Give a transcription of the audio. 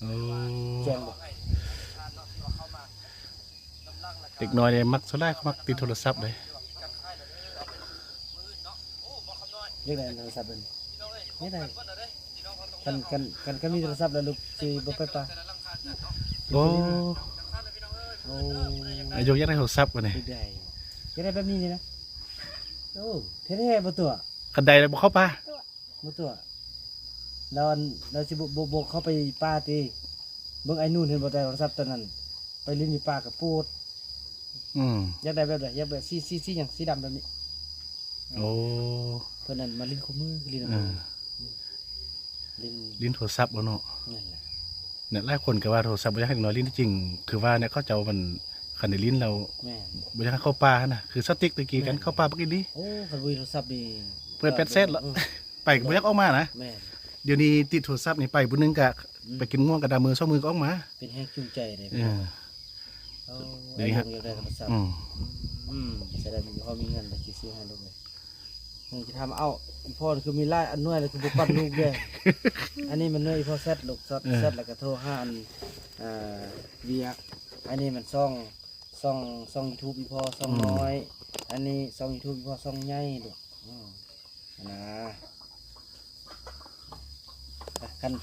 ໂອ້ ແຈ້ງບໍ່? ເດັກນ້ອຍນີ້ມັກ ສ່ວນຫຼາຍມັກຕິດໂທລະສັບເດ້. ຢາກໄດ້ໂທລະສັບເພິ່ນ ຢາກໄດ້. ຄັນ ຄັນ ຄັນ ຄັນມີໂທລະສັບແລ້ວລູກຊິບໍ່ໄປປ່າ. ໂອ້ ໂອ້ ອາຍຸຢາກໄດ້ໂທລະສັບບັດນີ້ ຢາກໄດ້ ຢາກໄດ້ແບບນີ້ນີ້ນະ. ໂອ້ ແທ້ໆບໍ່ຕົວະ? ຄັນໄດ້ແລ້ວບໍ່ເຂົ້າປ່າ? ບໍ່ຕົວະ. ລາວ ລາວຊິບໍ່ ບໍ່ ບໍ່ເຂົ້າໄປປ່າຕິ? ເບິ່ງໄອ້ນູນເຫັນບໍ່ ໄດ້ໂທລະສັບຕອນນັ້ນ ໄປຫຼິ້ນຢູ່ປ່າກະໂປດ. ອືມ ຢາກໄດ້ແບບໃດ? ຢາກແບບສີ ສີ ສີຫຍັງ? ສີດຳແບບນີ້. ໂອ້ ເພິ່ນນັ້ນມາຫຼິ້ນຄູ່ມື້ ຫຼິ້ນນຳ ເອີ ຫຼິ້ນ ຫຼິ້ນໂທລະສັບເນາະ. ນັ້ນແຫຼະ ແນະ ຫຼາຍຄົນກໍວ່າໂທລະສັບບໍ່ຢາກໃຫ້ເດັກນ້ອຍຫຼິ້ນ. ທີ່ຈິງຄືວ່າແນະ ເຂົາເຈົ້າມັນ ຄັນໄດ້ຫຼິ້ນແລ້ວ ແມ່ນ ບໍ່ຢາກໃຫ້ເຂົ້າປ່າຫັ້ນນະ. ຄືສະຕິກຕະກີ້ກັນ ແມ່ນ ເຂົ້າປ່າບໍ່ກິນດີ. ໂອ້ ຄັນບໍ່ມີໂທລະສັບນີ້ ເປີດແປດແສນແລ້ວ ເອີ ໄປກໍບໍ່ຢາກອອກມານະ. ແມ່ນ ດຽວນີ້ຕິດໂທລະສັບນີ້ ໄປຜູ້ໜຶ່ງກະ ອືມ ໄປກິນມ່ວງກະດາມມື້ສອງມື້ກໍອອກມາ. ເປັນແຮງຈູງໃຈເດ້. ເອີ ໂອ້ ດຽວນີ້ ໄອ້ດົງຢາກໄດ້ໂທລະສັບ. ອືມ ອືມ ສະແດງມີພໍມີເງິນ ໄດ້ຊິຊື້ໃຫ້ລູກເລີຍ. ເອີ ຊິຖາມ ເອົ້າ ອີ່ພໍ່ຄືມີຫຼາຍອັນໜ່ວຍ ແລ້ວຄືບໍ່ປັນລູກເດ້? ອັນນີ້ມັນໜ່ວຍອີ່ພໍ່ແຊັດ ລູກແຊັດ ເອີ ແຊັດ ແລ້ວກໍໂທຫາອັນ ອ່າ ວຽກ. ອັນນີ້ມັນຊ່ອງ ຊ່ອງ ຊ່ອງຢູທູບອີ່ພໍ່ ຊ່ອງ ອືມ ນ້ອຍ. ອັນນີ້ຊ່ອງຢູທູບອີ່ພໍ່ ຊ່ອງໃຫຍ່ລູກ. ອືມ ນະ ຄັນ